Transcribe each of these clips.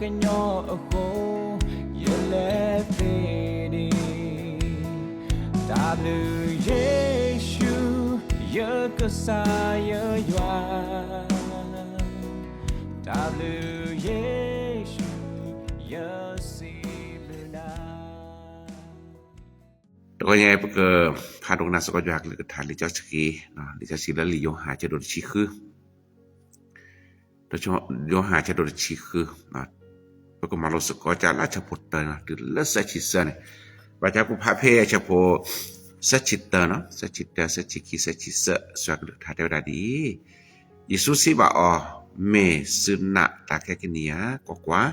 ညီအဃိ, ယလဲၤသ့ဒံး, တၢ်ဘျုးယ့ၣ်ၡူး, ယကစၢ်ယွၤ, တၢ်ဘျုးယ့ၣ်ၡူး, ယစံးဘျုးနၤ. တဂီၤညါ ပကဖးဒိကနၣ်စ့ၢ်ကီးယွၤအကလုၢ်ကထါ လံာ်စီဆှံ, လံာ်စီဆှံလၢလံာ်ယိၤဟၣ် အဆၢဒိၣ်တဆံဃု, ယိၤဟၣ် အဆၢဒိၣ်တဆံဃု, ပကမၤလိစ့ၢ်ကီး ကလၢဆၢဖိတၢ တုၤလၢသၢဆံသၢန့ၣ်, ဘၣ်ဆၣ်ပဖးဖဲအဆၢဖိ သၢဆံတၢနီၤ, သၢဆံတၢ, သၢဆံခံ, သၢဆံသၢ, ယွၤအကလုၢ်ကထါတဲဝဲဒၣ်ဒ်အံၤ, ယ့ၣ်ၡူးစံးဘၣ်အီၤ, မ့ၢ်သုနာ်တၢ်ခဲကနံၣ်ဧါ, ကွၢ်ကွၢ်,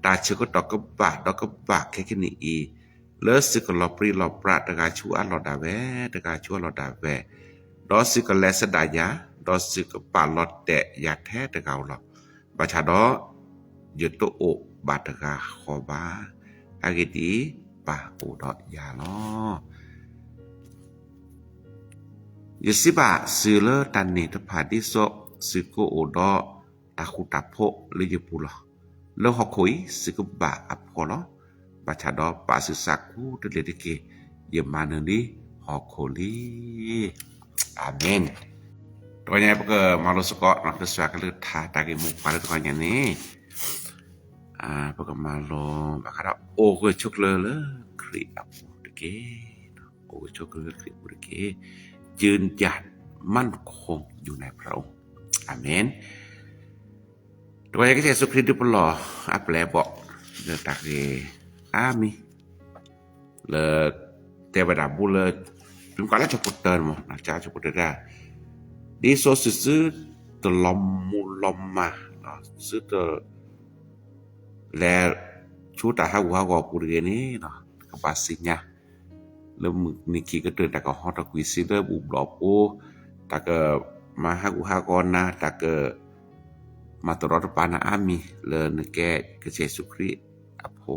တၢ်ဆၢကတီၢ်ကဘၣ်ဒီးကဘၣ်ခဲကနံၣ်အံၤ, လၢသုကလီၤပြံလီၤပြါတဂၤဆူအလီၢ်ဒၣ်ဝဲ, တဂၤဆူအလီၢ်ဒၣ်ဝဲ, ဒီးသုကလဲၤဆဒၣ်ယၤ, ဒီးသုကပာ်လီၤတဲာ်ယၤထဲတဂၤဧိၤလီၤ. ဘၣ်ဆၣ်ဒီး ယတအိၣ်ဘၣ်တဂၤဃီဘၣ်. အဂ့ၢ်ဒ်အံၤ, ပၢ်အိၣ်ဒီးယၤလီၤ. ယစံးဘၣ်သုလၢတၢ်န့ၣ်တဖၣ် ဒ်သိးသုကအိၣ်ဒီးတၢ်ဃူတၢ်ဖိးလၢယပူၤလီၤ. လၢဟီၣ်ခိၣ်အံၤ သုကဘၣ်အဖှီၣ်လီၤ. ဘၣ်ဆၣ်ဒီးပာ်သုသးခူတလ့ၢ်တက့ၢ်. ယမၤနၢၤလံဟီၣ်ခိၣ်လံ. အၤမ့ၣ်. တဂီၤညါ ပကမၤလိစ့ၢ်ကီး ကစၢ်ကလုၢ်ကထါတၢ်ဂ့ၢ်မိၢ်ပှၢ်လၢတဂီၤညါန့ၣ်, ပကမၤလိဘၣ်ဃးဒီး အိၣ်ဂၢၢ်ဆိးကျၢၤလၢခရံာ်အပူၤတက့ၢ်. အိၣ်ဂၢၢ်ဆိးကျၢၤလၢခရံာ်အပူၤတက့ၢ်. ยืนหยัดมั่นคงอยู่ในพระองค์. အၤမ့ၣ်. တဂီၤညါ ကစၢ်ယ့ၣ်ၡူးခရံာ်ဒုးပလီၢ်အပျဲၢ်အဘီၣ် လၢတၢ်ဂ့ၢ်အါမံၤ လၢ တဲဝဲဒၣ်ဘူးလၢ ပမ့ၢ်ကွၢ်လၢဆၢဖိတၢန့ၣ်မး, ဆၢဖိတၢဒၣ်, ဒ်သိးသု သုတလီၤမူလီၤမၢ်, သုတ လဲၤဆူတၢ်ဟးဂူာ်ဟးဂီၤအပူၤတဂ့ၤန့ၣ်, ကဘၣ်သ့ၣ်ညါ လၢမုၢ်နံၤခံကတၢၢ် တၢ်ကဟီထီၣ်ကွံာ်စ့လၢဘူၣ်ဘျီၣ်ဖိ, တၢ်ကမၤဟးဂူာ်ဟးဂီၤနၤ, တၢ်ကမၤတရီတပါနၤအါမံၤ လၢနကဲကစၢ်ယ့ၣ်ၡူးခရံာ်အဖိ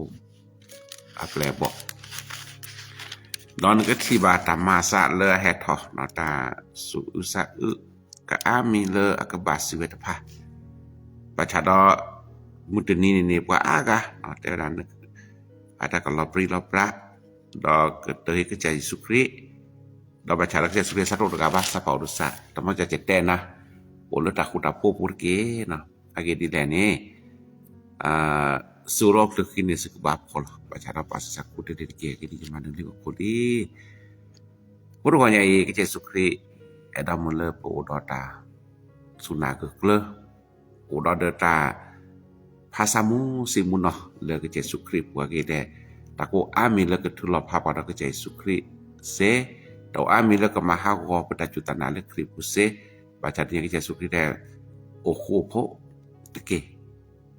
အပျဲၢ်အဘီၣ်, ဒီးနကထံၣ်ဘၣ်တၢ်မၤအသးလၢအဟဲထီၣ်, တၢ်သူၣ်အုးသးအုးကအါမံၤလၢအကဘၣ်စံးဝဲတဖၣ်, ဘၣ်ဆၣ်ဒီး မုၢ်တနံၤန့ၣ်န့ၣ် ပှၤအါဂၤ တဲဝဲဒၣ် အတၢ်ကလီၤပြံလီၤပြါ, ဒီးကတၢၢ်ဟ့ၣ်ကစၢ်ယ့ၣ်ၡူးခရံာ်, ဒီးဘၣ်ဆၣ်ဒီးကစၢ်ယ့ၣ်ၡူးခရံာ် ဆၢတအိၣ်တဂၤဘၣ်, ဆၢဖးအိၣ်ဒီးစး, တမ့ၢ်ကစၢ်တဲနၤ, အိၣ်လၢတၢ်ဃူတၢ်ဖိးပူၤတက့ၢ်. အဂ့ၢ်ဒ်လဲၣ်န့ၣ်, သုးရီကျၢၤခံန့ၣ် သုကဘၣ်ဖှီၣ်လီၤ. ဘၣ်ဆၣ်ဒီးပာ်သုသးခူတလ့ၢ်တက့ၢ်. အဂ့ၢ်ဒ်အံၤ ယမၤနၢၤလံဟီၣ်ခိၣ်လံ. အဃိတဂီၤညါအံၤ ကစၢ်ယ့ၣ်ၡူးခရံာ် အဲၣ်ဒိးမုာ်လၢပအိၣ်ဒီးတၢ် စူၢ်နာ်ဂၢၢ်ကျၢၤ, အိၣ်ဒီးဒီးတၢ် ဖးဆါမူဆ့မူနီၤ လၢကစၢ်ယ့ၣ်ၡူးခရံာ်အပူၤအဂ့ၢ်ဒ်လဲၣ်, တၢ်ကအိၣ်အါမံၤလၢကထုးလီၤဖးပှၤဒီးကစၢ်ယ့ၣ်ၡူးခရံာ်စ့, တအိၣ်အါမံၤလၢကမၤဟးဂီၤပတၢ်စူၢ်တၢ်နာ်လၢခရံာ်ပူၤစ့, ဘၣ်ဆၣ်ဒ်န့ၣ် ကစၢ်ယ့ၣ်ၡူးခရံာ်တဲ အိၣ်ဃူအိၣ်ဖိးတက့ၢ်.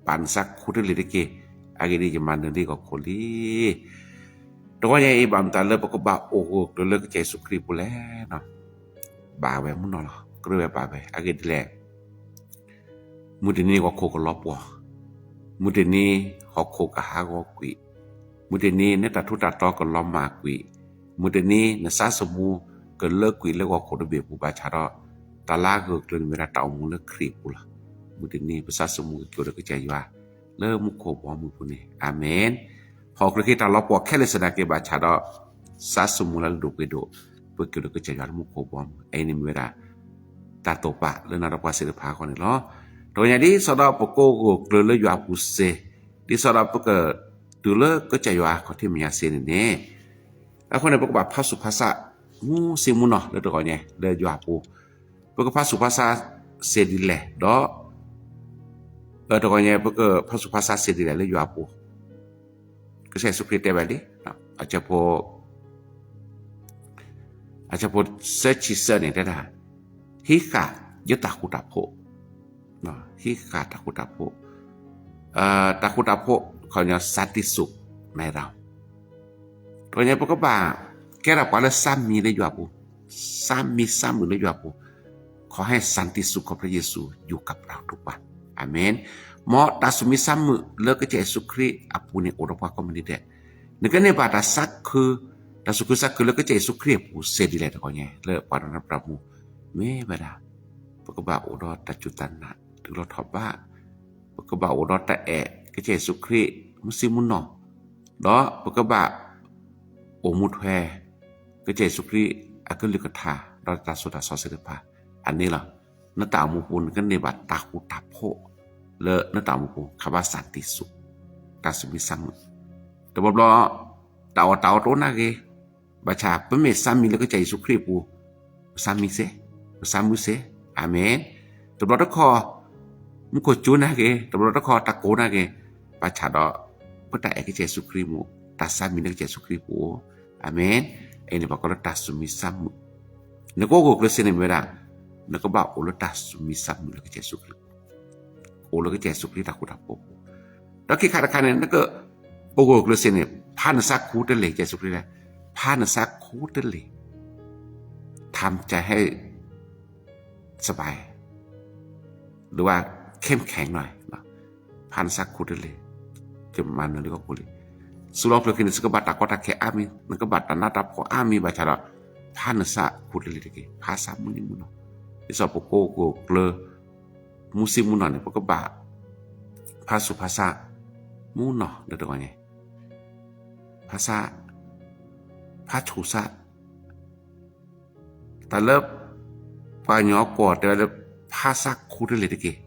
ပာ်နသးခူတလ့ၢ်တက့ၢ်. အဂ့ၢ်ဒ်အံၤ ယမၤနၢၤလံဟီၣ်ခိၣ်လံ. တဂီၤညါအံၤ ဘၣ်မတၤလၢပကဘၣ်အိၣ်ဂၢၢ်ကျၢၤလၢကစၢ်ယ့ၣ်ၡူးခရံာ်အပူၤလဲၣ်. ဘၣ်ဝဲမုၢ်နီၤလီၤ. ကြၢးဝဲဘၣ်ဝဲ. အဂ့ၢ်ဒ်လဲၣ်, မုၢ်တနံၤဟီၣ်ခိၣ်ကလီၤပှီၢ်, မုၢ်တနံၤဟီၣ်ခိၣ်ကဟးဂီၤကွံာ်, မုၢ်တနံၤနတၢ်ထူးတၢ်တီၤကလီၤမၢ်ကွံာ်, မုၢ်တနံၤနသးသမူကလၢကွံာ်လၢဟီၣ်ခိၣ်တဘ့ၣ်ပူၤ ဘၣ်ဆၣ်ဒီး တၢ်လၢအဂၢၢ်ကျၢၤန့ၣ်မ့ၢ်ဝဲဒၣ်တၢ်အိၣ်မူလၢခရံာ်အပူၤလီၤ. မုၢ်တနံၤပသးသမူကက့ၤအိၣ်ဒီးကစၢ်ယွၤ လၢမူခိၣ်ဘီမုၢ်ပူၤန့ၣ်. အၤမ့ၣ်. ဟီၣ်ခိၣ်ချၢခဲအံၤတၢ်လီၤပှီၢ်ခဲလၢာ်သနာ်က့ ဘၣ်ဆၣ်ဒီး သးသမူလၢအဒိၣ်ပှ့ၤဒိၣ် ပက့ၤအိၣ်ဒီးကစၢ်ယွၤလၢမူခိၣ်ဘီမုၢ်. အအံၤန့ၣ်မ့ၢ်ဝဲဒၣ် တၢ်တိာ်ပာ်လၢနၤဒီးပှၤသ့ၣ်တဖၣ်အဂီၢ်န့ၣ်လီၤ. တဂီၤညါဒ်သိးဒီး ပကအိၣ်ဂၢၢ်ကျၢၤလၢယွၤအပူၤစ့, ဒ်သိးဒီးပကတုၤလၢကစၢ်ယွၤခီၣ်ထံးမဲာ်ညါစ့န့ၣ်န့ၣ်, အဃိန့ၣ် ပကဘၣ်ဖးဆူးဖးဆါ မူဆ့မူနီၤ လၢတဂီၤညါ လၢယွၤအပူၤ. ပကဖးဆူးဖးဆါစ့ဒ်လဲၣ်ဒီး တဂီၤညါ ပကဖးဆူးဖးဆါစ့ဒ်လဲၣ်လၢယွၤအပူၤ. ကစၢ်ယ့ၣ်ၡူးခရံာ်တဲဝဲလံ, အဆၢဖိ အဆၢဖိသၢဆံသၢန့ၣ်တဲဒၣ်, ဟံးဃာ်ယတၢ်ဃူတၢ်ဖိး, ဟံးဃာ်တၢ်ဃူတၢ်ဖိး, တၢ်ဃူတၢ်ဖိး ခီပညီ စၢ်တံၤစူး နဲဒၣ်. တဂီၤညါ ပကဘၣ်ကဲထီၣ်ပှၤလၢသးမံလၢယွၤအပူၤ, သးမံသးမုာ်လၢယွၤအပူၤ, ขอให้สันติสุขของพระเยซูอยู่กับเราทุกวัน. อาเมน. မ်တၢ်သူၣ်မံသးမုာ်လၢကစၢ်ယ့ၣ်ၡူးခရံာ်အပူၤန့ၣ် အိၣ်ဒီးပှၤကိးမုၢ်နံၤဒဲး, နကန့ၢ်ဘၣ်တၢ်သးခု, တၢ်သူၣ်ခုသးခုလၢကစၢ်ယ့ၣ်ၡူးခရံာ်အပူၤစ့ဒ်လဲၣ်တဂီၤညါ လၢပှၤဒီးနပြၢမိၢ်, မ့ၢ်ဝဲဒၣ် ပကဘၣ်အိၣ်ဒီးတၢ်စူၢ်တၢ်နာ်တုၤလီၤထီၣ်ဘး, ပကဘၣ်အိၣ်ဒီးတၢ်အဲၣ် ကစၢ်ယ့ၣ်ၡူးခရံာ်မုၢ်ဆ့ၣ်မုၢ်နီၢ်, ဒီးပကဘၣ်အိၣ်မူထွဲ ကစၢ်ယ့ၣ်ၡူးခရံာ်အကလုၢ်ကထါ ဒီးတၢ်သိၣ်တၢ်သီသ့ၣ်တဖၣ် အန့ၣ်လီၤ. နတၢ်အိၣ်မူပူၤ နကန့ၢ်ဘၣ်တၢ်ဃူတၢ်ဖိးလၢနတၢ်အိၣ်မူပူၤ ခါဘၣ်စၢ်တံၢ်စူၣ် တၢ်သူၣ်မံသးမုာ်, တဘျီဘျီ တၢ်အီၣ်တၢ်အီတအိၣ်နာ်က့ၤ, ဘၣ်ဆၣ်ပမ့ၢ်သးမံလၢကစၢ်ယ့ၣ်ၡူးခရံာ်အပူၤ ပသးမံစ့ၢ်, ပသးမုာ်စ့ၢ်, အၤမ့ၣ်. တဘျီတခီၣ် မူခိၣ်ကၠိနာ်က့ၤ, တဘျီတခီၣ်တၢ်ကိၢ်နာ်က့ၤ, ဘၣ်ဆၣ်ဒီး ပတၢ်အဲၣ်ကစၢ်ယ့ၣ်ၡူးခရံာ်မူ, တၢ်သးမံလၢကစၢ်ယ့ၣ်ၡူးခရံာ်ပူၤ, အၤမ့ၣ်. အန့ၣ်ပှၤကိးလၢတၢ်သူၣ်မံသးမုာ်, နကအိၣ်ဂၢၢ်ကျၢၤစ့ၢ်န့ၣ်မ့ၢ်ဝဲဒၣ် နကဘၣ်အိၣ်လၢတၢ်သူၣ်မံသးမုာ်လၢကစၢ်ယ့ၣ်ၡူးခရံာ် အိၣ်လၢကစၢ်ယ့ၣ်ၡူးခရံာ်တၢ်ဃူတၢ်ဖိးပူၤ, ဒီးခံခါတခါန့ၣ် နကအိၣ်ဂၢၢ်ကျၢၤစ့ၢ်န့ၣ် ဖးနသးခူတလ့ၢ် ကစၢ်ယ့ၣ်ၡူးခရံာ်လဲၣ်, ဖးနသးခူတလ့ၢ် ทำใจให้สบาย หรือว่าเข้มแข็งหน่อย ဖးနသးခူတလ့ၢ်, ကမၤနၢၤလၢကီၢ်ပူၤလံ, စူးလီၤကျၢၤခံန့ၣ် နကဘၣ်တၢ်ကီတၢ်ခဲအါမံၤ, နကဘၣ်တၢ်နးတၢ်ဖှီၣ်အါမံၤ ဘၣ်ဆၣ်ဒီး ဖးနသးခူတလ့ၢ်တက့ၢ်, ဖးသးမုၢ်နံၤမုၢ်နီၢ်, ဒ်သိးပကအိၣ်ဂၢၢ်ကျၢၤ မုၢ်ဆ့ၣ်မုၢ်နီၢ်န့ၣ် ပကဘၣ် ဖးဆူးဖးဆး မုၢ်နီၢ်လၢတဂီၤညါ, ဖးဆး ဖးဆူးဆး တၢ်လၢ ပှၤကညီကွီၢ်တဲဝဲလၢ ဖးသးခူတလ့ၢ်တက့ၢ်,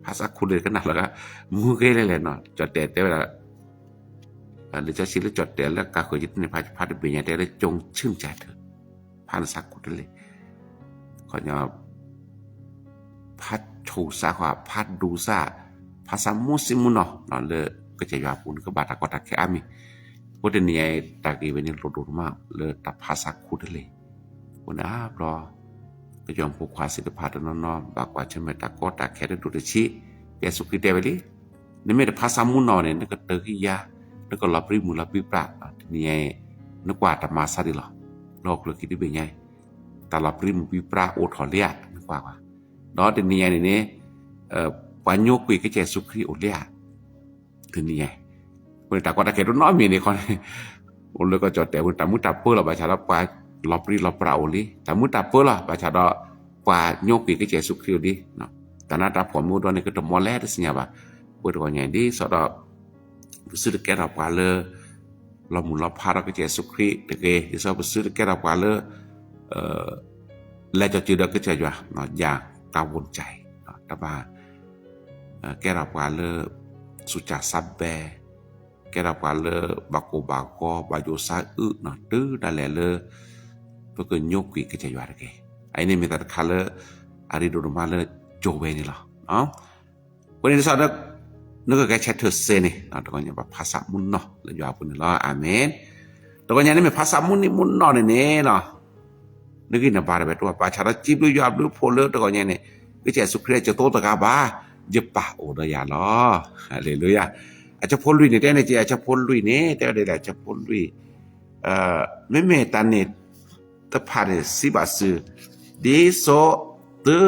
ဖးသးခူတလ့ၢ်ကနၣ်လီၤဂာ် မုၢ်ဂ့ၤလဲၣ်လဲၣ်နီၤ, ကၠီၣ်တဲာ်တဲဝဲဒၣ် လံာ်စီဆှံလၢကၠီၣ်တဲာ်လၢကါဃုာ်ယတန့ၢ်ဖးဖးတဘ့ၣ်ညါတဲလၢ ကြုံချင့်စၢ်ထၢၣ်, ဖးနသးခူတလ့ၢ်, ခီညီ ဖးဆူးစးဃီ ဖးဒူစး, ဖးသးမုၢ်ဆ့ၣ်မုၢ်နီၢ်လၢကစၢ်ယွၤအပူၤန့ၣ် ကဘၣ်တၢ်ကီတၢ်ခဲအါမံၤ, အဃိတနံၤအံၤ တၢ်ဂ့ၢ်ဝဲန့ၣ်လိၣ်ဒိၣ်မးလၢတၢ်ဖးသးခူတလ့ၢ်, အဃိန့ၣ်အါဘျီ ကညီဖိခွါသ့ၣ်တဖၣ်တနီၤနီၤ ဘၣ်ကွၢ်ဆၢၣ်မဲာ်တၢ်ကီတၢ်ခဲတဒိၣ်တဆံး, ကစၢ်ယ့ၣ်ၡူးခရံာ်တဲဝဲလံ နမ့ၢ်တဖးသးမုၢ်နီၢ်န့ၣ် နကတၢၢ်ကံယါ, နကလီၤပြံမုၢ်လီၤပြံပြး, တနံၤအံၤ နကွၢ်တၢ်မၤဆါဒ်လီၤ, လၢဟီၣ်ခိၣ်ချၢခံတဘ့ၣ်ညါအံၤ, တၢ်လီၤပြံမုၢ်ပြံပြးအိၣ်ထီၣ်လံဧါ, နကွၢ်ကွၢ်, ဒီးတနံၤအံၤန့ၣ်န့ၣ် ပှၤညိကွံာ်ကစၢ်ယ့ၣ်ၡူးခရံာ်အိၣ်လံဧါ, တနံၤအံၤ, အဃိန့ၣ်တၢ်ကီတၢ်ခဲတနီတမံၤန့ၣ်ခီန့ၣ်, အိၣ်လၢကီၢ်ကၠီၣ်တဲာ်ပူၤန့ၣ် တၢ်မုာ်တၢ်ပၢလီၤ ဘၣ်ဆၣ်ဒီးပှၤလီၤပြံလီၤပြးအိၣ်လံ, တၢ်မုာ်တၢ်ပၢလီၤ ဘၣ်ဆၣ်ဒီး ပှၤညိကွံာ်ကစၢ်ယ့ၣ်ၡူးခရံာ်အိၣ်လံ, တၢ်နးတၢ်ဖှီၣ်မ့ၢ်အိၣ်ဒီးန့ၣ် ကတမီလဲၣ်တသ့ၣ်ညါဘၣ်, အဃိတဂီၤညါအံၤ ဒ်သိးဒီး ပသုတကဲထီၣ်ပှၤလၢ လီၤမုၢ်လီၤဖးဒီးကစၢ်ယ့ၣ်ၡူးခရံာ်တဂ့ၤ, ဒ်သိးပသုတကဲထီၣ်ပှၤလၢ လဲၤကီၤစုၤဒီးကစၢ်ယွၤ, ယၤတၢ်ဝိၣ်စၢ်အံၤ, တဘၣ် ကဲထီၣ်ပှၤလၢ သူၣ်စၢ်သးဘဲ, ကဲထီၣ်ပှၤလၢဘၣ်ကိၢ်ဘၣ်ဂီၤ ဘၣ်ယိၣ်သးအုးနီၤ တုၤဒၣ်လဲာ်လၢ ပကညိကွံာ်ကစၢ်ယွၤတဂ့ၤ, အအံၤန့ၣ်မ့ၢ်တၢ်တခါလၢ အရ့ဒိၣ်ဒိၣ်မးလၢကၠိဝဲန့ၣ်လီၤ. အဃိန့ၣ်ဒ်သိးဒီး နကဂဲၤဆၢထၢၣ်စ့ၢ်န့ၣ် တဂီၤညါဘၣ်ဖးသးမုၢ်နီၢ်လၢယွၤအပူၤန့ၣ်လီၤ. အၤမ့ၣ်. တဂီၤညါန့ၣ်မ့ၢ်ဖးသးမုၢ်နံၤမုၢ်နီၢ်န့ၣ်န့ၣ်လီၤ နဂံၢ်နဘါတဝဲတအိၣ်ဘၣ်, ဘၣ်ဆၣ်ဒီးစံးဘျုးယွၤဘျုးဖှိၣ်လၢတဂီၤညါန့ၣ် ကစၢ်ယ့ၣ်ၡူးခရံာ်အကၠိသတးဂၤဘၣ်, ယပၢ်အိၣ်ဒီးယၤလီၤ. ဟၤလ့လူယၤ. အဆၢဖိလွံၢ်န့ၣ် တဲန့ၣ်က့ အဆၢဖိလွံၢ်န့ၣ် တဲဝဲဒ်လဲၣ် အဆၢဖိလွံၢ်, မ့မ့ၢ်တၢ်န့ၣ်တဖၣ်န့ၣ် စံးဘၣ်သု, ဒ်သိးသု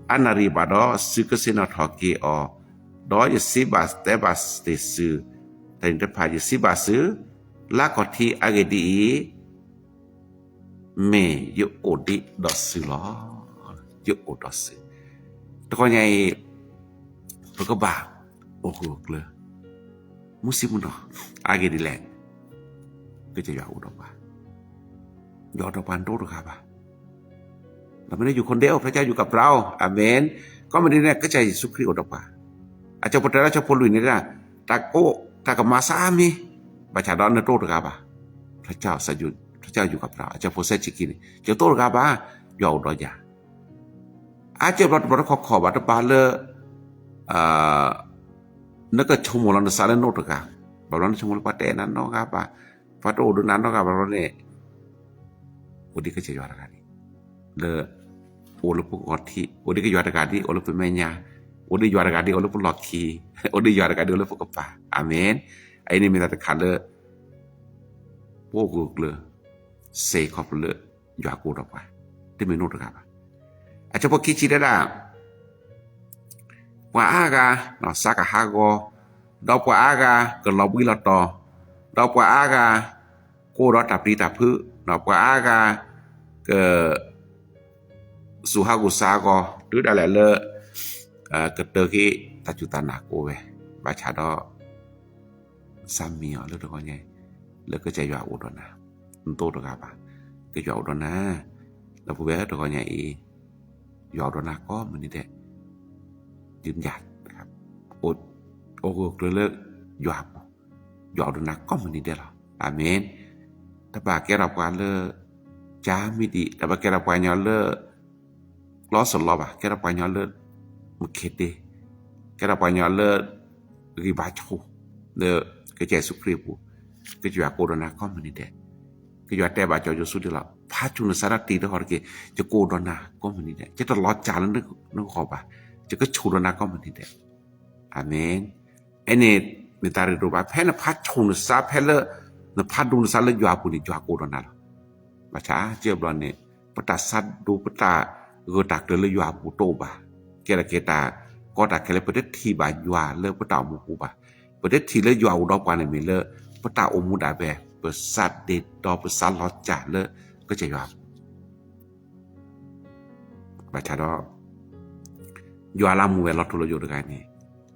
အနၣ်ရံၣ်ဘၣ်ဒီး သုကဆ့ၣ်နီၤထီၣ်က့ၤအီၤ, ဒီးယစံးဘၣ်တဲဘၣ်တ့ၢ်သု, တၢ်န့ၣ်တဖၣ်ယစံးဘၣ်သု, လၢခီၣ်ထံးအဂ့ၢ်ဒ်အံၤ မ့ၢ်ယအိၣ်ဒံးဒီးသုလီၤ. ယအိၣ်ဒီးသု. တဂီၤညါအံၤ ပကဘၣ်အိၣ်ဂၢၢ်အိၣ်ကျၢၤ မုၢ်ဆ့ၣ်မုၢ်နီၢ် အဂ့ၢ်ဒ်လဲၣ်, ကစၢ်ယွၤအိၣ်ဒီးပှၤ, ယွၤအိၣ်ဒီးပှၤနတအိၣ်တဂၤဘၣ်. ဒီးမ့ၢ်လၢ อยู่คนเดียว พระเจ้าอยู่กับเรา အၤမ့ၣ်. ကီၢ်မ့ၢ်ဒ်န့ၣ် ကစၢ်ယ့ၣ်ၡူးခရံာ်အိၣ်ဒီးပှၤ, အဆၢဖိတၢလၢအဆၢဖိလွံၢ်န့ၣ်ဒၣ်, တၢ်ကအိၣ်တၢ်ကမၤစၢ်မ့ၢ်, ဘၣ်ဆၣ်ဒီးနတအိၣ်တဂၤဘၣ်, พระเจ้าอยู่กับเรา အဆၢဖိသၢဆံခံန့ၣ် ယတအိၣ်တဂၤဘၣ်, ယွၤအိၣ်ဒီးယၤ အါကၢ်ဘျီတဘျီတခီၣ်ခီၣ်ဘၣ်တဘၣ်လၢ နကဆိကမိၣ်လီၤနသးလၢနအိၣ်တဂၤ, ဘၣ်ဘျီနဆိကမိၣ်လၢပှၤတအဲၣ်နၤနီတဂၤဘၣ်, ပှၤတအိၣ်ဒီးနၤနီတဂၤဘၣ်ဘျီန့ၣ်, အိၣ်ဒ်ကစၢ်ယွၤတဂၤဒ်, လၢ အိၣ်လၢပဂီၢ်ထံး, အိၣ်ဒ်ကစၢ်ယွၤတဂၤဒ် အိၣ်လၢပမဲာ်ညါ, အိၣ်ဒ်ယွၤတဂၤဒ် အိၣ်လၢပလီၢ်ခံ, အိၣ်ဒ်ယွၤတဂၤဒ် အိၣ်လၢပကပၤ, အၤမ့ၣ်. အအံၤန့ၣ်မ့ၢ်တၢ်တခါလၢ ပအိၣ်ဂၢၢ်ကျၢၤ စ့ၢ်ခီဖျိလၢ ယွၤကအိၣ်ဒီးပှၤ, တမ့ၢ်နအိၣ်တဂၤဘၣ်. အဆၢဖိခံဆံတဲဒၣ်, ပှၤအါဂၤ စးကဟးဂီၤ, ဒီးပှၤအါဂၤကလီၤဘှံးလီၤတီၤ, ဒီးပှၤအါဂၤ ကအိၣ်ဒီးတၢ်ပျံၤတၢ်ဖုး, ဒီးပှၤအါဂၤ က စူးဟးဂူာ်စးဂီၤ တုၤဒၣ်လဲာ်လၢ ကတၢၢ်က့ၤတၢ်စူၢ်တၢ်နာ်ကိးဝဲ, ဘၣ်ဆၣ်ဒီး စၢ်မံအီၤလၢတဂီၤညါအံၤ လၢကစၢ်ယွၤအိၣ်ဒီးနၤ, နတအိၣ်တဂၤဘၣ်, ကစၢ်ယွၤအိၣ်ဒီးနၤ, ဒီပုၢ်ဝဲၢ်တဂီၤညါအံၤ ယွၤအိၣ်ဒီးနၤကိးမုၢ်နံၤဒဲး, ယ အိၣ်ဂၢၢ်ကျၢၤလၢယွၤအပူၤ, ယွၤအိၣ်ဒီးနၤကိးမုၢ်နံၤဒဲးလီၤ. အၤမ့ၣ်. တဘၣ်ကဲထီၣ်ပှၤလၢ ကၠါမံဒံး, တဘၣ်ကဲထီၣ်ပှၤညီလၢ ကျီစလီဘၣ်, ကဲထီၣ်ပှၤညီလၢ မူခ့တ့, ကဲထီၣ်ပှၤညီလၢ ဂံၢ်ဘါဆိ လၢကစၢ်ယ့ၣ်ၡူးခရံာ်အပူၤ, ကစၢ်ယွၤကအိၣ်ဒီးနၤကိးမုၢ်နံၤဒဲး, ကစၢ်ယွၤတဲဘၣ်စီၤယိၤၡူဒ်လီၤ, ဖးဆူၣ်နသးဒီးတံၤတဟီၣ်တက့ၢ်, ယကအိၣ်ဒီးနၤကိးမုၢ်နံၤဒဲး, ယတလီၤစၢ်လၢနဂီၢ်ဘၣ်, ယကဆိၣ်ဒီးနၤကိးမုၢ်နံၤဒဲး. အၤမ့ၣ်. အဲန့ၣ် မ့ၢ်တၢ်ရ့ဒိၣ်ဘၣ်, ဖဲနဖးဆူၣ်နသး ဖဲလၢ နဖးဒိၣ်နသးလၢယွၤအပူၤန့ၣ် ယွၤကအိၣ်ဒီးနၤလီၤ. ဘၣ်ဆၣ်စ့ၢ်ဘျီန့ၣ် ပတၢ်ဆါဒိၣ် ပတၢ်ဂၢၢ်တၢ်ကျၢၤလၢယွၤအပူၤတအိၣ်ဘၣ်, ကဲထီၣ်က့ၤတၢ်ကီတၢ်ခဲလၢ ပတထံၣ်ဘၣ်ယွၤလၢပတၢ်အိၣ်မူပူၤဘၣ်, ပတထံၣ်လၢယွၤအိၣ်ဒီးပှၤန့ၣ်မ့ၢ်လၢ ပတၢ်အိၣ်မူဒၣ်ဝဲ ပသးဒ့ဒီးပသးလီၤစၢ်လၢကစၢ်ယွၤအပူၤ ဘၣ်ဆၣ်ဒီး ယွၤလၢအမူဝဲလီၤထူလီၤယိာ်တဂၤန့ၣ်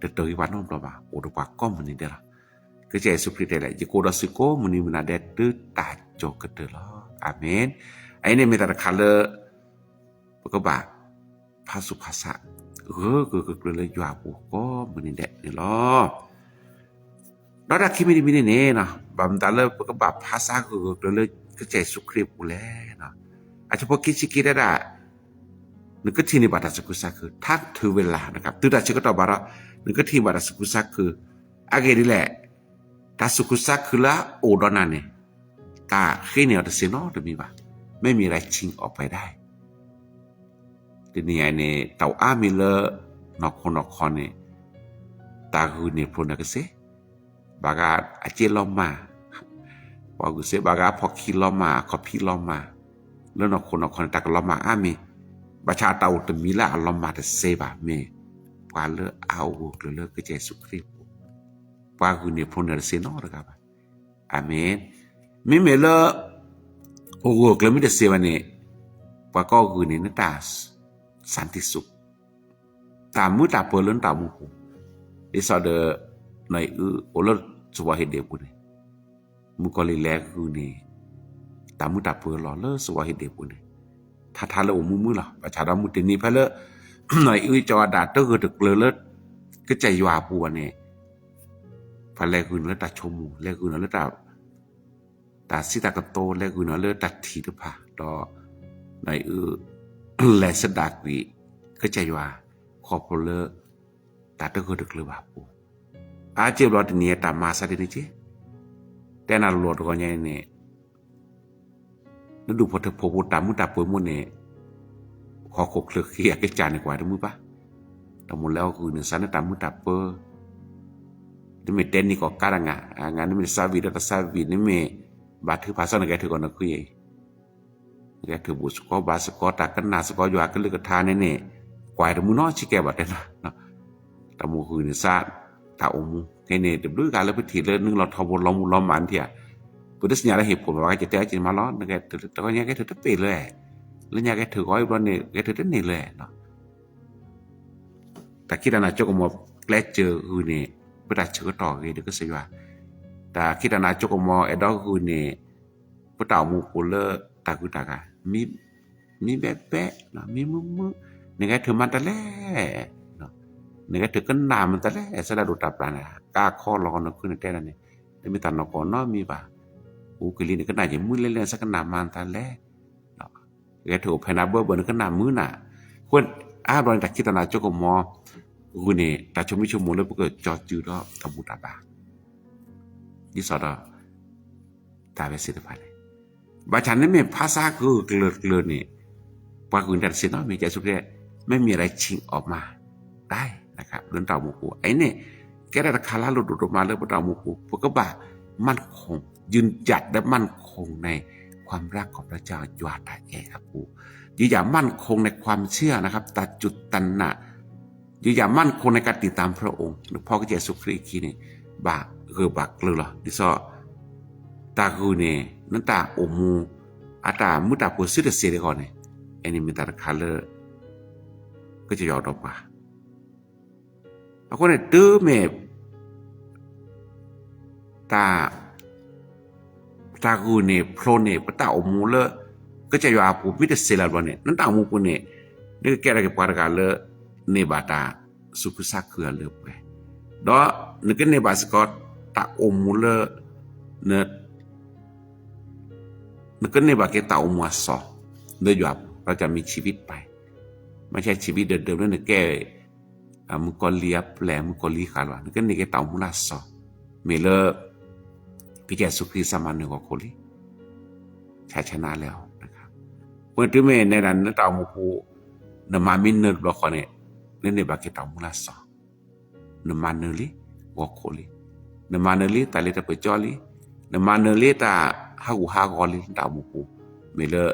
တတၢၢ်ဂ့ၤပှၤနီတဘျီဘၣ်, အိၣ်ဒီးပှၤကိးမုၢ်နံၤဒဲးလီၤ. ကစၢ်ယ့ၣ်ၡူးခရံာ်တဲလၢ ယကအိၣ်ဒီးသုကိးမုၢ်နံၤမုၢ်နၤဒဲး တုၤတၢ်ကၠိၤကတၢၢ်လီၤ. အၤမ့ၣ်. အအံၤန့ၣ်မ့ၢ်တၢ်တခါလၢ ပကဘၣ် ဖးဆူၣ်ဖးဆး ဂၢၢ်ဂၢၢ်ကျၢၤကျၢၤလၢယွၤအပူၤကိးမုၢ်နံၤဒဲးန့ၣ်လီၤ. ဒီးတၢ်ခံမံၤတမံၤန့ၣ်န့ၣ် ဘၣ်မနုၤလၢပကဘၣ်ဖးဆါဂၢၢ်ဂၢၢ်ကျၢၤကျၢၤလၢကစၢ်ယ့ၣ်ၡူးခရံာ်အပူၤလဲၣ်. အဆၢဖိခံဆံခံတဲဒၣ် နကထံၣ်န့ၢ်ဘၣ်တၢ်သူၣ်ခုသးခု ထါထုးဝဲလၢ် တုၤတၢ်ဆၢကတီၢ်ဘၣ်ဒီး နကထံၣ်ဘၣ်တၢ်သူၣ်ခုသးခု, အဂ့ၢ်ဒ်လဲၣ်, တၢ်သူၣ်ခုသးခုလၢအအိၣ်ဒီးနၤန့ၣ် တၢ်ဃ့န့ၢ်အီၤတစ့ၢ်နီတမံၤဘၣ်, မ့မ့ၢ်ဒၣ်ဆံးအီၤပှဲၤဒၣ် တနံၤအံၤန့ၣ် တၢ်အိၣ်အါမံၤလၢ နီၢ်ခိနီၢ်ခီန့ၣ် တၢ်ဂုာ်န့ၢ်ဖျိန့ၢ်ကစ့ၢ်, ဘၣ်ဂၤအစ့လီၤမၢ်, ပှၤဂုာ်စ့ၢ် ဘၣ်ဂၤအဖီၣ်ခံလီၤမၢ် အခီၣ်ဖံးလီၤမၢ်, လၢနီၢ်ခိနီၢ်ခီန့ၣ် တၢ်ကလီၤမၢ်အါမံၤ, ဘၣ်ဆၣ်တၢ်အိၣ်တမံၤလၢအလီၤမၢ်တစ့ၢ်ဘၣ် မ့ၢ်ပှၤလၢအအိၣ်ဂၢၢ်ကျၢၤလၢကစၢ်ယ့ၣ်ၡူးခရံာ်အပူၤ, ပှၤဂုာ်န့ၢ်ဖျိန့ၢ်တစ့ၢ်နီတဂၤဘၣ်. အၤမ့ၣ်. မ့မ့ၢ်လၢ အိၣ်ဂၢၢ်ကျၢၤမ့ၢ်တစ့ၢ်ဘၣ်န့ၣ် ပှၤကီၢ်ဂုာ်န့ၢ်နတၢ် စၣ်တံၣ်စူး တၢ်မုာ်တၢ်ပၢၤလၢနတၢ်အိၣ်မူပူၤ, ဒ်သိးဒီး နီၢ်အံၣ်အုအိၣ်လၢစဝီၤဟ့ၣ်ဒ့ၣ်ပူၤန့ၣ် မုၣ်ကီၤလံၢ်လဲၤဂုာ်န့ၢ် တၢ်မုာ်တၢ်ပၢၤလီၤလၢစဝီၤဟ့ၣ်ဒ့ၣ်ပူၤန့ၣ် ထါထါလၢအိၣ်မူမုာ်လီၤ. ဘၣ်ဆၣ်ဒီးမုၢ်တနံၤဖဲလၢ နီၢ်အံၣ်အုကၠီၤအၤဒၣ်တဂၢၢ်တကျၢၤလၢ ကစၢ်ယွၤအပူၤဘၣ်န့ၣ် ပှၤလဲၤဂုာ်န့ၢ်လၢတၢ်ဆိကမိၣ် လဲၤဂုာ်န့ၢ်လၢ တၢ်စံးတၢ်ကတိၤ လဲၤဂုာ်န့ၢ်လၢတၢ်ထံၣ်တဖၣ် ဒီး နီၢ်အံၣ်အု လဲၤဆဒၣ်ကွံာ် ကစၢ်ယွၤ ခီဖျိလၢ တၢ်တဂၢၢ်တကျၢၤဘၣ်အပူၤ, အါစ့ၢ်ဘျီတနံၤအံၤတၢ်မၤအသးဒ်န့ၣ်က့, တဲနၤလီၤတဂီၤညါအံၤန့ၣ် နဒူၣ်ဖိထၢဖိပူၤတၢ်မုာ်တၢ်ပၢၤမူန့ၣ် ဟီၣ်ခိၣ်ချၢဃ့အကစၢ်န့ၣ်ကွၢ်တမုာ်ဘၣ်, တၢ်မိၣ်လဲၤအီၤဂုာ်န့ၢ်စ့ၢ်နတၢ်မုာ်တၢ်ပၢၤ, နမ့ၢ်တဲနံၣ်ကီၢ်ကါတဂၤ, နမ့ၢ်တသးဝံၣ်ဒီးတသးဝံၣ်, နမ့ၢ်ဘၣ်ထုကဖၣ်စ့ၢ်နကဟဲထုးကီၢ်နၢ်ခုအံၤ နကဟဲထုးဘူးစ့ၢ်ကီးဘါစ့ၢ်ကီးတၢ်ကနၣ်စ့ၢ်ကီးယွၤအကလုၢ်ကထါန့ၣ်န့ၣ်, ကွၢ်တမုာ်နီတဆံကဲဘၣ်တဲနၤ, တၢ်မိၣ်ဂုာ်န့ၢ်စ့ၢ် တၢ်အိၣ်မူ, ခဲအံၤန့ၣ် တဘျုးဂၤလၢပထံၣ်လၢနုာ်လီၤထီဘိလီၤမုၢ်လီၤမၢ်န့ၣ်ဧါ, ပတသ့ၣ်ညါလၢဟ့ၣ်ဖိဘၣ် ဘၣ်ကကတဲအီၤက့ၤမးလီၤ, တဂီၤညါကဟဲထုးတပ့ၢ်လၢၤ, လၢညါကဟဲထုးဂီၤအံၤဘျီန့ၣ် ကဟဲထုးတန့ၢ်လၢၤ တၢ်ခံးတၢ်နၤကၠိကမီၤကျဲစၢၤဂုာ်န့ၢ် ပတၢ်ဆၢကတီၢ်အဂ့ၤဒီးကစၢ်ယွၤ, တၢ်ခံးတၢ်နၤကၠိကမီၤအဲၣ်ဒိးဂုာ်န့ၢ် ပတၢ်အိၣ်မူပူၤလၢတၢ်ဂုၤတၢ်ဂၤ, မံဘဲဘဲ, မံမုာ်မုာ်, နကဟဲထုးမၤတၢ်လဲၣ်, နကဟဲထုးကနၣ်မၤတၢ်လဲၣ်, စဲဒၣ်ဒိၣ်တၢ်ပျၢ်န့ၣ် ကါခီလီၤကီနၢ်ခုန့ၣ်တဲဒၣ်န့ၣ်, တမ့ၢ်တၢ်နီၢ်ကီၢ်နီတမံၤဘၣ်, အိၣ်ကလံၤန့ၣ်ကနၣ်ယမုာ်လဲၣ်လဲၣ် စကနၣ်မၤတၢ်လဲၣ် ကဟဲထုးအိၣ်ဖဲနၤဘၢဘၢနကနၣ်မုာ်နၤ, အဃိအါဘျီန့ၣ် တၢ်ခံးတၢ်နၤကၠိကမီၤ ဂုာ်န့ၢ် တၢ်ဆိမိၣ်ဆိကမိၣ်လၢပကကၠီစုဒီးတၢ်ဘူၣ်တၢ်ဘါ ဒ်သိးဒီး တၢ်ဝဲသ့ၣ်တဖၣ်န့ၣ်, ဘၣ်ဆၣ်နမ့ၢ်ဖးဆါဂၢၢ်ကျၢၤကျၢၤန့ၣ် ပှၤဂုာ်န့ၢ်တၢ်တစ့ၢ်နီတမံၤ ကစၢ်ယ့ၣ်ၡူးခရံာ် မ့မ့ၢ်ဒၣ်ဆံးအီၤမး ဒၣ် လၢနတၢ်အိၣ်မူပူၤ အအံၤန့ၣ် ကဲထီၣ်တၢ်တခါလၢအလိၣ်ဒိၣ်ဒိၣ်မးလၢပတၢ်အိၣ်မူပူၤ ပကဘၣ် มั่นคง ยืนหยัดและมั่นคงในความรักของพระเจ้า ယွၤတၢ်အဲၣ်အပူၤ, ยืนหยัดมั่นคงในความเชื่อนะครับ ตาจุดตันน่ะ ยืนหยัดมั่นคงในการติดตามพระองค์ နဖီကစၢ်ယ့ၣ်ၡူးခရံာ်အခံန့ၣ် ဘၣ်ဂၢၢ်ဘၣ်ကျၢၤလီၤ ဒ်သိး တၢ်ဂုာ်န့ၣ် နတၢ်အိၣ်မူ အတၢ်မုာ်တၢ်ပၢၤစုတစ့ၢ်တခီန့ၣ် အန့ၣ်မ့ၢ်တၢ်တခါလၢ ကစၢ်ယွၤအိၣ်ဒီးပှၤ အဃိန့ၣ် တုၤမ့ၢ် တၢ် တၢ်ဂုာ်န့ၣ် ဖျိန့ၣ် ပတၢ်အိၣ်မူလၢ ကစၢ်ယွၤအပူၤ မ့ၢ်တစ့လၢၤဘျီန့ၣ် နတၢ်အိၣ်မူပူၤန့ၣ် နကကဲထီၣ်က့ၤပှၤတဂၤလၢ န့ၢ်ဘၣ်တၢ်သူၣ်ခုသးခုအလၢပှဲၤ, ဒီးနကန့ၢ်ဘၣ်စ့ၢ်ကီး တၢ်အိၣ်မူလၢ နကန့ၢ်ဘၣ်က့ၤတၢ်အိၣ်မူအစီၤ လၢယွၤအပူၤ ဒီးကမံၤဆံးဘံၣ်တပၤ, မ့ၢ်ဆံးဘံၣ်ဒၢးဒၢးလၢနကဲ မုၣ်ကီၤလံၢ်အပျဲၢ် မုၣ်ကီၤလံၢ်ဃာ်လီၤ နကန့ၢ်က့ၤတၢ်အိၣ်မူလၢအစီၤ, မ့ၢ်လၢ ကစၢ်ယ့ၣ်ၡူးခရံာ်စၢ်မၤနၢၤဂီၤခိၣ်လံ, ဆါဆါနၤလဲၣ်, အဃိန့ၣ်တုၤမ့ၢ်နဲဒၣ်နတၢ်အိၣ်မူပူၤ နမၤမ့ၢ်နၢၤတဘျီဃီန့ၣ် နန့ၢ်ဘၣ်က့ၤတၢ်အိၣ်မူလၢအစီၤ နမၤနၢၤလံ ဂီၤခိၣ်လံ, နမၤနၢၤလံတၢ်လ့တၢ်ပှဲၤကၠီလံ, နမၤနၢၤလံတၢ်ဟးဂူာ်ဟးဂီၤလံ နတၢ်အိၣ်မူပူၤ, မ့ၢ်လၢ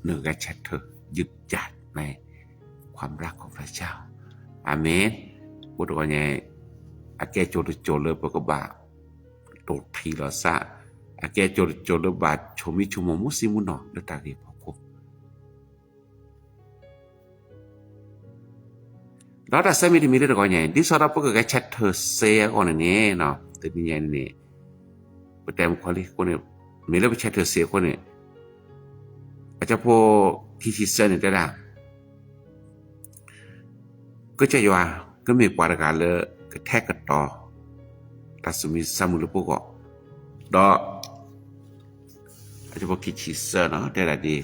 နဂဲၤဆၢထၢၣ် ယုၢ်ယၤန့ၣ် ความรักของพระเจ้า အၤမ့ၣ်, အဃိတဂီၢ်ညါ အကဲကၠိတကၠိလၢပကဘၣ် တိၢ်ထံလီၤစၢ်, အကဲကၠိတကၠိလၢဘၣ်ဆိမိၣ်ဆိကမိၣ်မူဆံမူနီၤ လၢတၢ်ဂ့ၢ်ဖီခိၣ် ဒီးတၢ်ဆၢမံၤတမံၤလၢတဂီၢ်ညါအံၤ ဒ်သိးဒီးပကဂဲၤဆၢထၢၣ်စ့အဂီၢ်န့ၣ်န့ၣ် တနံၤညါအံၤန့ၣ် ပတဲမုၢ်ခီလံအဃိန့ၣ် မ့ၢ်လၢပဆၢထၢၣ်စ့အဃိန့ၣ် အဆၢဖိခံဆံသၢန့ၣ်တဲဒၣ် ကစၢ်ယွၤ ကမ့ၢ်ပှၤတဂၤလၢ ကထဲကတီၤ တၢ်သူၣ်မံသးမုာ်လၢပဂီၢ်, ဒီး အဆၢဖိခံဆံသၢန့ၣ် တဲဒၣ်ဒ်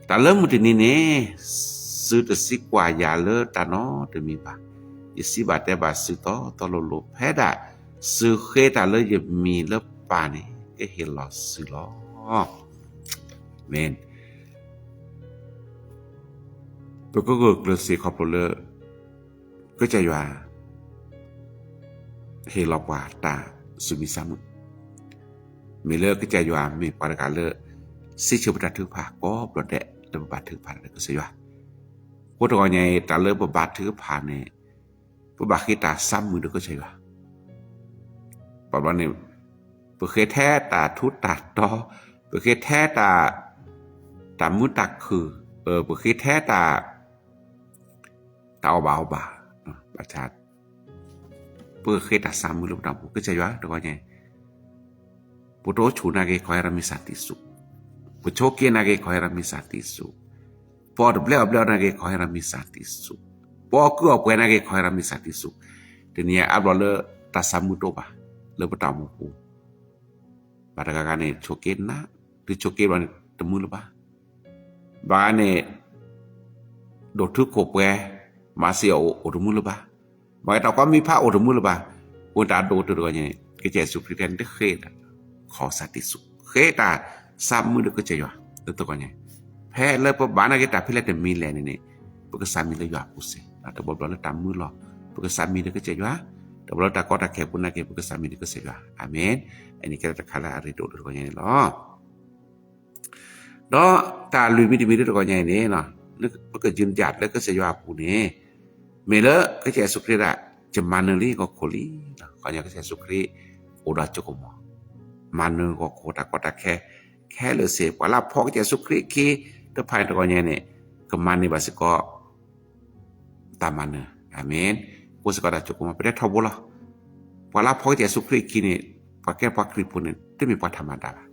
တၢ်လၢမုၢ်တနံၤန့ၣ် သုတစံးကွၢ်ယၤလၢတၢ်နီတမံၤဘၣ်. ယစံးဘၣ်တဲဘၣ်သုတီတီလိၤလိၤ ဖဲဒၣ်သုဃ့တၢ်လၢယမံၤလၢပၢ်န့ၣ် ကဟ့ၣ်လီၤသုလီၤ. မ့ၢ် ပကဂုာ်ကျဲးစ့ၢ်ခီဖျိလၢ ကစၢ်ယွၤ ဟ့ၣ်လီၤပှၤတၢ်သူၣ်မံသးမုာ်, မ့ၢ်လၢကစၢ်ယွၤမ့ၢ်ပှၤတဂၤလၢ စံးဆၢပတၢ်ထုကဖၣ်ကိးဘျီဒဲး လၢပဘၣ်ထုကဖၣ်ဒီးကစၢ်ယွၤ, အဃိတဂီၢ်ညါအံၤ တၢ်လၢပဘၣ်ထုကဖၣ်န့ၣ် ပဘၣ်ဃ့တၢ်သးမုာ်ဒီးကစၢ်ယွၤ, ဘၣ်ဘျီန့ၣ် ပဃ့ထဲတၢ်ထူးတၢ်တီၤ, ပဃ့ထဲတၢ် တၢ်မုာ်တၢ်ခုၣ်, ပဃ့ထဲတၢ် တၢ်အီၣ်ဘၣ်အီဘၣ်, ဘၣ်ဆၣ် ပကဃ့တၢ်သးမုာ်လၢပတၢ်အိၣ်မူ ကစၢ်ယွၤတဂီၢ်ညါ, ပတအိၣ်ဆူၣ်နာ်က့ ขอให้เรามีสันติสุข, ပဆိးက့နာ်က့ ขอให้เรามีสันติสุข, ပအီၣ်တဘျဲၣ်အီၣ်ဘျဲၣ်နာ်က့ ขอให้เรามีสันติสุข, ပအီၣ်ကုၢ်အီၣ်ပှဲၤနာ်က့ ขอให้เรามีสันติสุข, တနံၤအံၤအါဘျီလၢတၢ်သးမုာ်တအိၣ်ဘၣ် လၢပတၢ်အိၣ်မူပူၤ ဘၣ်တဂၤဂၤန့ၣ် ဆိးက့နး, သုဆိးက့ဘျီန့ၣ် တမုာ်လၢၤဘၣ်. ဘၣ်ဂၤန့ၣ် ဒိၣ်ထူခိၣ်ပှဲၤ, မၤစ့ၢ်အီၤအိၣ်တမုာ်လၢၤဘၣ်. ဘၣ်ဂၤတၢ်ကွၢ်မံဖးအိၣ်တမုာ်လၢၤဘၣ်. အဃိတၢ်ဒိၣ်တုၤတဂီၢ်ညါန့ၣ် ကစၢ်ယ့ၣ်ၡူးခရံာ်တဲန့ၣ် ဃ့တၢ် ခီၣ်စၢ်တံၢ်စူး, ဃ့တၢ်သးမုာ်ဒီးကစၢ်ယွၤ လၢတဂီၢ်ညါ ဖဲလၢပဘၣ်နာ်က့တၢ်ဖဲလဲၣ်တမံၤလဲၣ်န့ၣ်န့ၣ် ပကသးမံလၢယွၤအပူၤစ့ၢ်, တဘျီဘျီလၢတၢ်မုာ်လီၤ ပကသးမံဒီးကစၢ်ယွၤ, တဘျီလၢတၢ်ကီတၢ်ခဲအပူၤနာ်က့ ပကသးမံဒီးကစၢ်ယွၤ. အၤမ့ၣ်. အန့ၣ်ကဲတၢ်တခါလၢအရ့ဒိၣ်လၢတဂီၢ်ညါန့ၣ်လီၤ. ဒီးတၢ်လွံၢ်မံၤတမံၤလၢတဂီၢ်ညါအံၤန့ၣ် ပကယုၢ်ယၤလၢကစၢ်ယွၤအပူၤန့ၣ် မ့ၢ်လၢကစၢ်ယ့ၣ်ၡူးခရံာ်ဒၣ် ယမၤနၢၤလံဂီၢ်ခိၣ်လံ. ခီဖျိကစၢ်ယ့ၣ်ၡူးခရံာ်အိၣ်ဒီးအစိကမီၤ မၤနၢၤဂီၢ်ခိၣ်တၢ်ကီတၢ်ခဲ ခဲလၢာ်စ့ၢ်, ပှၤလၢအဖီၣ်ကစၢ်ယ့ၣ်ၡူးခရံာ်အခံ တဖၣ်န့ၣ်တဂီၢ်ညါန့ၣ် ကမၤန့ၢ်ဘၣ်စ့ၢ်ကီး တၢ်မၤနၢၤ, အၤမ့ၣ်, အိၣ်စ့ၢ်ကီးဒီးအစိကမီၤ ပတဲထီဘိလီၤ. ပှၤလၢအဖီၣ်ကစၢ်ယ့ၣ်ၡူးခရံာ်အခံန့ၣ် ပှၤကဲပှၤခရံာ်ဖိန့ၣ် တမ့ၢ်ပှၤထးမၤဒါဘၣ်.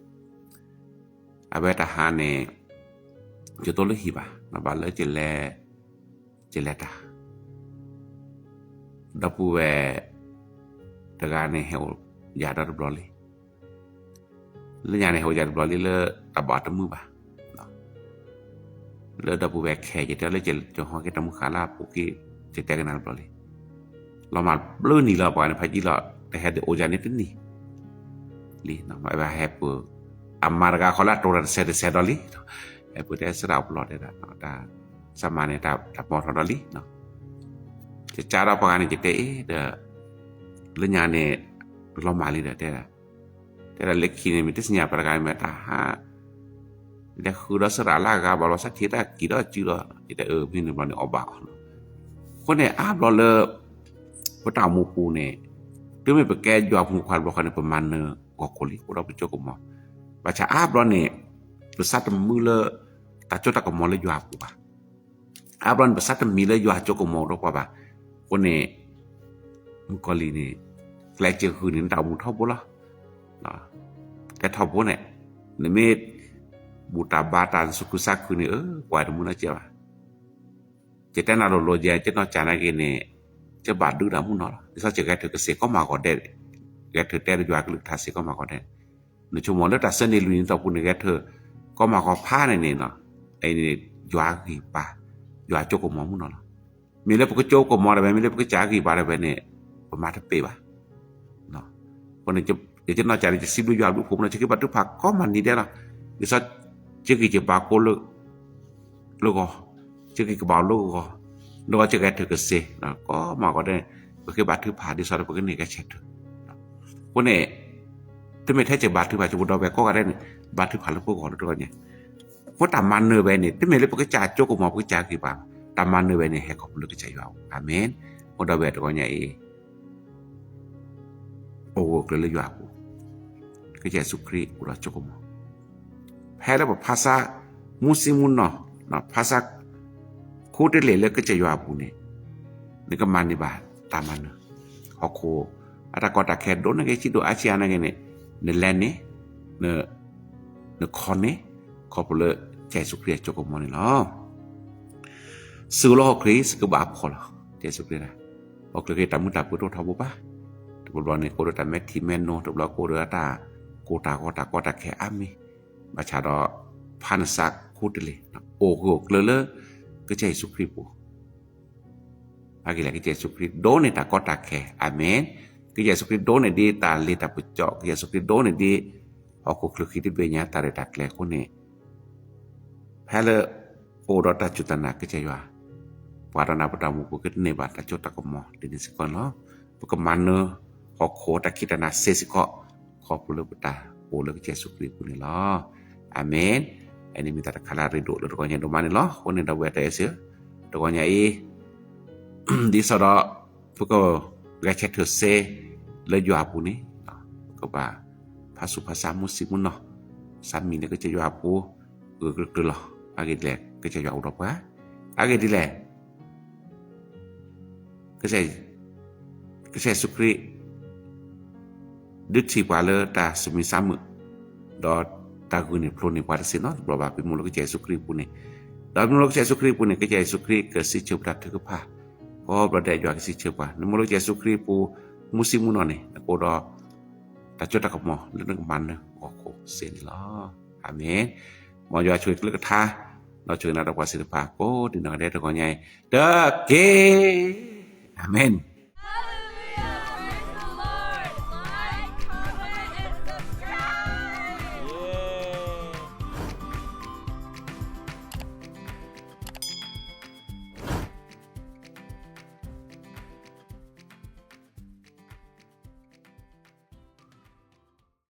အဝဲတဟါန့ၣ် ယသိလၢဟံၣ်ဘၣ်, ဘၣ်လၢ ကလဲၤတၢ် ဒီပုၢ်ဝဲၢ်တဂၤန့ၣ် ဟဲအိၣ်ယၤဒီးတဘျီလံ. လၢညါန့ၣ် ဟဲအိၣ်ယၤတဘျီလံလၢတၢ်ဘၣ်တမုာ်ဘၣ်. လၢဒီပုၢ်ဝဲၢ်ခဲ ယတဲလၢ ယဟီက့ၤတၢ်မုၢ်ဃာ်လၢအပူၤက့ ယတဲကနၣ်တဘျီလံ. လီၤမၢ်ဘျုးနံၤလီၤ ပှၤန့ၣ် ဖးယံာ်လီၤ တဟဲဒုးအိၣ်ယၤန့ၣ်တနံၤလံ. အဝဲဟဲပၢၢ် အမါတဂၤခီလၢအတိၤတၢ်တဆဲးတဆဲးဒီးလံ. ဟဲပၢၢ်တဲသရၣ်အိၣ်ပလီၢ်တဲဒၣ် တၢ်စၢ်မၤန့ၣ် တၢ်မီၢ်ထီၣ်ဒီးလံ. ယကၢ်ဒီးပှၤဂၤန့ၣ် ယတဲအ့ၣ်ဒီး လၢညါန့ၣ် လီၤမၢ်လံဒီးတဲဒၣ် တဲဒၣ်လၢခံန့ၣ် မ့ၢ်တသ့ၣ်ညါပှၤတဂၤန့ၣ် မ့ၢ်တၢ်ဟး လဲၤဃုာ်ဒီးသရၣ်လၢအဂၤ ဘၣ်လီၤဆါထံးတၢ်ကံၣ်ဒီးစုဒီး ယတဲအၢ မ့ၢ်န့ၣ်ဘျီန့ၣ် အီၣ်ဘၣ်အီၤလီၤ. အဃိန့ၣ် အါဘျီလၢ ပတၢ်အိၣ်မူပူၤန့ၣ် တုၤမ့ၢ်ပကဲယွၤဖိမုၣ်ဖိခွါတဘျီဃီန့ၣ် ပမၤနၢၤဂီၢ်ခိၣ်လံ အိၣ်ဒီးပစိကမီၤ. ဘၣ်ဆၣ်အါဘျီန့ၣ် ပသးတမုာ်လၢ တၢ်စိတၢ်ကမီၤလၢယွၤအပူၤဘၣ်. အါဘျီန့ၣ် ပသးတမံၤလၢယွၤအစိကမီၤဒီးပှၤဘၣ်. အဃိန့ၣ် မုၣ်ကီၤလံၢ်န့ၣ် ကျဲးစၢးဃုာ်န့ၣ် နတၢ်အိၣ်မူထီဘိလီၤ. ကျဲထီဘိန့ၣ် နမ့ၢ် ဘူၣ်တၢ်ဘါတၢ် နသူၣ်ခုသးခုန့ၣ် အၢ ကွၢ်တမူနီတစဲးဘၣ်. ယတဲနၤလိၤလိၤယဲ ယနီၢ်ကၠးနာ်က့န့ၣ် ယဘၣ်ဒုးတၢ်မုၢ်နီၤလီၤ. ဒ်သိးယဂဲၤထၢၣ်ကစ့ၢ်ကီးမၤဂီၤဒဲး, ဂဲၤထၢၣ်တဲဒီးယွၤကလုၢ်ကထါစ့ၢ်ကီးမၤဂီၤဒဲး, နဆိကမိၣ်လၢတၢ်ဆၢန့ၢ်လွံၢ်နံၣ်တီၢ်ပူၤန့ၣ် ဂဲၤထၢၣ်ကီးမၤဂီၤဖးန့ၣ်န့ၣ်နီၤ, အန့ၣ် ယွၤဂံၢ်ဘါ, ယွၤကၠိကမီၤမုၢ်နီၤလီၤ. မ့ၢ်လၢပကကၠိကမီၤတဝဲ မ့ၢ်လၢပကစၢ်ဂံၢ်ဘါတဝဲန့ၣ် ပမၤတပ့ၢ်ဘၣ်. အဃိန့ၣ် ယနီၢ်ကၠးန့ၣ် ယစံးဘျုးယွၤဘျုးဖှိၣ်မုၢ်နီၤ ယကဘၣ်ထုကဖၣ်ကီးမၤနံၤဒဲးလီၤ. ဒ်သိး ယဂံၢ်ယဘါကိးလၢ လၢဂီၤ, ယဂံၢ်ကဘါလၢဂီၤ, လၢဂီၤယဂဲၤထၢၣ်ကစ့ၢ် ကီးမၤဂီၤဒဲးန့ၣ် ပကဘၣ်ထုကဖၣ်ဒ်သိးဒီးပကန့ၢ်ဂဲၤဆၢထၢၣ်. အဃိန့ၣ် တမ့ၢ်ထဲယဘါထုကဖၣ် ယပဒီပုၢ်ဝဲၢ်ကိးဂၤဒဲးန့ၣ် ဘါထုကဖၣ်လၢပဂီၢ်လၢတဂီၢ်ညါ, အဃိတၢ်မၤနၢၤဝဲန့ၣ် တမ့ၢ်လၢပကစၢ်ကၠိကမီၤ ပကစၢ်ဂံၢ်ဘါ, တၢ်မၤနၢၤဝဲန့ၣ် ဟဲခီဖျိလၢကစၢ်ယွၤအအိၣ်. အၤမ့ၣ်. အိၣ်ဒီးဝဲတဂီၢ်ညါအံၤ အိၣ်ဂၢၢ်ကျၢၤလၢယွၤအပူၤ, ကစၢ်ယ့ၣ်ၡူးခရံာ်အိၣ်ဒီးကၠိကမီၤ, ဖဲလၢပဖးဆါ မူဆံမူနီၢ်, ဖးဆါ ခူတလ့ၢ်လၢကစၢ်ယွၤအပူၤန့ၣ် နကမၤန့ၢ်ဘၣ်တၢ်မၤနၢၤ, ဟီၣ်ခိၣ် အတၢ်ကီတၢ်ခဲဒိၣ်န့ၢ်က့ၤဆံးဒိၣ်အါဆံးအါန့ၢ်က့ၤန့ၣ် နလဲၤန့ၣ်, နခီန့ၣ် ခီဖျိလၢကစၢ်ယ့ၣ်ၡူးခရံာ်အကၠိကမီၤန့ၣ်လီၤ. စူၢ်လီၤဟီၣ်ခိၣ်ချၢ စကဘၣ်ဖှီၣ်လီၤ. ကစၢ်ယ့ၣ်ၡူးခရံာ် ဟီၣ်ခိၣ်ချၢတၢ်မုာ်တၢ်ဘှီးတအိၣ်ထီဘိဘၣ်. တဘျီဘျီန့ၣ် ကအိၣ်ဒီးတၢ်မဲထံမဲနိ, တဘျီကအိၣ်ဒီးတၢ်ကိၢ်တၢ်ဂီၤတၢ်ကီတၢ်ခဲအါမံၤ, ဘၣ်ဆၣ်ဒီး ဖးနစးခူတလ့ၢ် အိၣ်ဂၢၢ်အိၣ်ကျၢၤလၢ ကစၢ်ယ့ၣ်ၡူးခရံာ်ပူၤ အဂ့ၢ်လဲၣ် ကစၢ်ယ့ၣ်ၡူးခရံာ်ဒိးန့ၢ်တၢ်ကီတၢ်ခဲ, အၤမ့ၣ်. ကစၢ်ယ့ၣ်ၡူးခရံာ်ဒိးန့ၢ်ဒ်တၢ်လ့ၤတၢ်ပစီ, ကစၢ်ယ့ၣ်ၡူးခရံာ်ဒိးန့ၢ်ဒ် ဟီၣ်ခိၣ်ချၢဃံတဘ့ၣ်ညါ တၢ်ရဲၣ်တၢ်ကျဲၤအဃိန့ၣ် ဖဲလၢ ပအိၣ်ဒီးတၢ်စူၢ်တၢ်နာ်ကစၢ်ယွၤ, ပှၤဒီးနၤပတၢ်အိၣ်မူပူၤ ကန့ၢ်ဘၣ်တၢ်စိတၢ်ကမီၤဒ်န့ၣ်စ့ၢ်ကီးန့ၣ်လီၤ. ပကမၤနၢၤ ဟီၣ်ခိၣ်တၢ်ခံးတၢ်နၤစ့ၢ်ကီး ခီဖျိလၢပတၢ်အိၣ်လၢကစၢ်ယ့ၣ်ၡူးခရံာ်အပူၤန့ၣ်လီၤ. အၤမ့ၣ်. အန့ၣ်မ့ၢ်တၢ်တခါလၢအရ့ဒိၣ်လၢတဂီၢ်ညါဒိၣ်မးန့ၣ်လီၤ. အဃိန့ၣ်ဒီပုၢ်ဝဲၢ်တၢ်အဲၣ်စ့ၢ်, တဂီၢ်ညါအံၤ ဒ်သိးဒီး ပကဂဲၤဆၢထၢၣ်စ့လၢယွၤအပူၤန့ၣ် ပကဘၣ်ဖးဆူးဖးဆါ မူဆံမူနီၢ်, ဆါမံၤလၢကစၢ်ယွၤအပူၤ ဂၢၢ်ဂၢၢ်ကျၢၤကျၢၤလီၤ. အဂ့ၢ်ဒ်လဲၣ် ကစၢ်ယွၤအိၣ်ဒီးပှၤ, အဂ့ၢ်ဒ်လဲၣ် ကစၢ်ယ့ၣ်ၡူးခရံာ် ဒုးထံၣ်ပှၤလၢတၢ်ဆူးမံၤဆါမုာ်, ဒီးတၢ်ဂုာ်န့ၢ်ဖျိန့ၢ်ပှၤတစ့ၢ်နီတဘျီဘၣ် ပမ့ၢ်အိၣ်လၢကစၢ်ယ့ၣ်ၡူးခရံာ်အပူၤန့ၣ်, ဒီးပမ့ၢ်အိၣ်လၢကစၢ်ယ့ၣ်ၡူးခရံာ်အပူၤန့ၣ် ကစၢ်ယ့ၣ်ၡူးခရံာ်ကစံးဆၢပတၢ်ထုကဖၣ်, ကိးဘျီဒဲးယွၤကစံးဆၢပှၤ, နမ့ၢ်အိၣ်လၢကစၢ်ယ့ၣ်ၡူးခရံာ်အပူၤ မူဆံမူနီၢ်န့ၣ် နကအိၣ်ဒီး တၢ်စိတၢ်ကမီၤလၢနကမၤနၢၤဟီၣ်ခိၣ်စ့န့ၣ်လီၤ. အၤမ့ၣ်. မ်ယွၤဆိၣ်ဂ့ၤကလုၢ်ကထါ, ဒီးဆိၣ်ဂ့ၤနၤဒီးပှၤသ့ၣ်တဖၣ် ကိးဒံနီၢ်ဂၤဒဲးတဂီၢ်ညါအံၤ တက့ၢ်. အၤမ့ၣ်.